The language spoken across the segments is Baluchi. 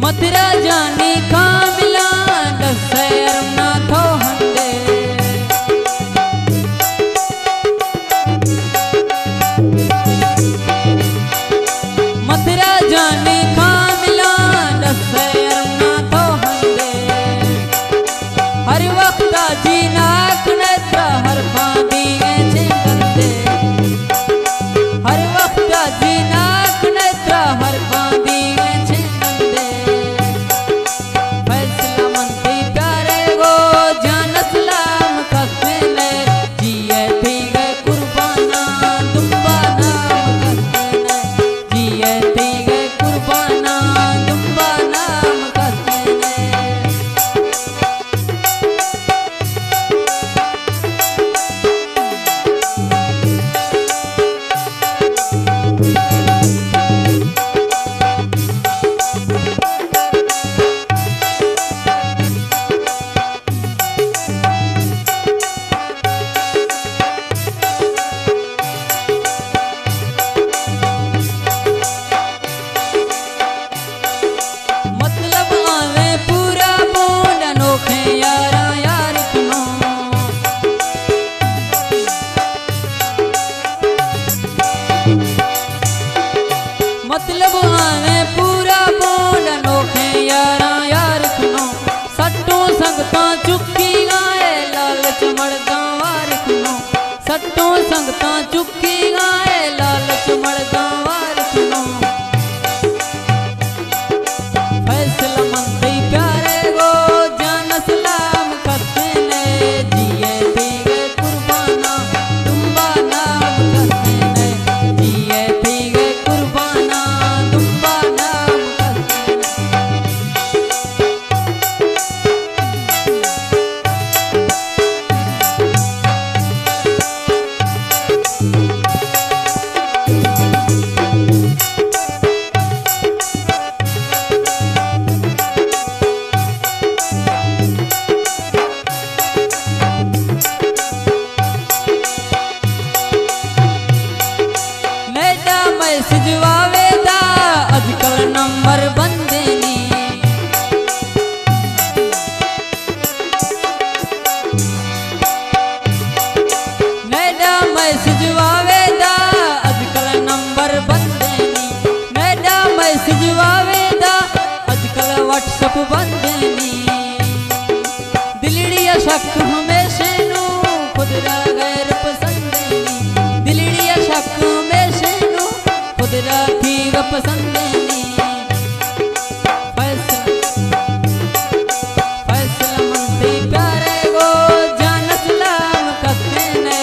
مترا جانی کاملاں دست ءَ ارنا تو ہندے۔ مترا جانی کاملاں دست ءَ ارنا تو ہندے۔ ہر وقت ءَ جینا کنئے ترا ہر پاندی گئے چنگندے۔ ہر وقت ءَ جینا کنئے ترا ہر پاندی گئے چنگندے۔ فیصلہ من تئی پیارے گو جان اسلام کسے نئے۔ جی ءِ تئی گئے قرباناں دمبا نام کسے نئے۔ جی ءِ تئی گئے قرباناں دمبا نام کسے نئے۔ مطلب آویں پورا بون، نوخیں یاراں یار کنوں۔ مطلب آویں پورا بون، نوخیں یاراں یار کنوں۔ سٹوں سنگتاں چکی گائے، لالچ مڑداں وار کنوں۔ سٹوں سنگتاں چکی گائے، لالچ مڑداں وار کنوں۔ فیصلہ من تئی پیارے گو جان اسلام کسے نئے۔ جی ءِ تئی گئے قرباناں دمبا نام کسے نئے۔ جی ءِ تئی گئے قرباناں دمبا نام کسے نئے۔ میڈا میسج واویدا، اج کل نمبر بندینی۔ میڈا میسج واویدا، اج کل نمبر بندینی۔ میڈا میسج واویدا، اج کل واٹس اپ بندینی۔ دلڑی ءَ شک ہمیشے نوں، خود را غیر پسندینی۔ دلڑی ءَ شک ہمیشے نوں، خود را تیغ پسندینی۔ فیصلہ، فیصلہ من تئی پیارے گو جان اسلام کسے نئے۔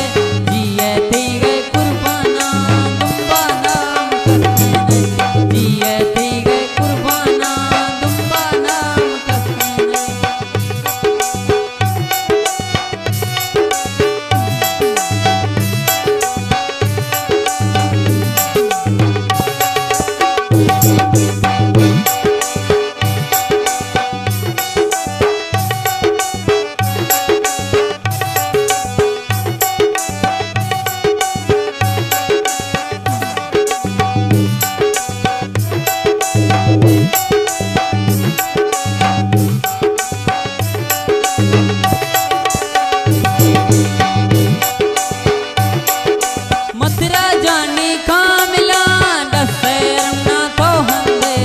جی ءِ تئی گئے قرباناں دمبا نام کسے نئے۔ جی ءِ تئی گئے قرباناں دمبا نام کسے نئے۔ مترا جانی کاملاں دست ءَ ارنا تو ہندے۔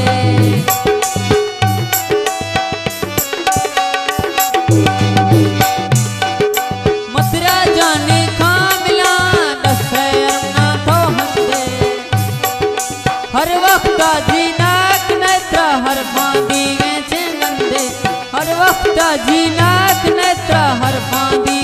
مترا جانی کاملاں دست ءَ ارنا تو ہندے۔ ہر وقت ءَ جینا کنئے ترا ہر پاندی گئے چنگندے۔ ہر وقت ءَ جینا کنئے ترا ہر پاندی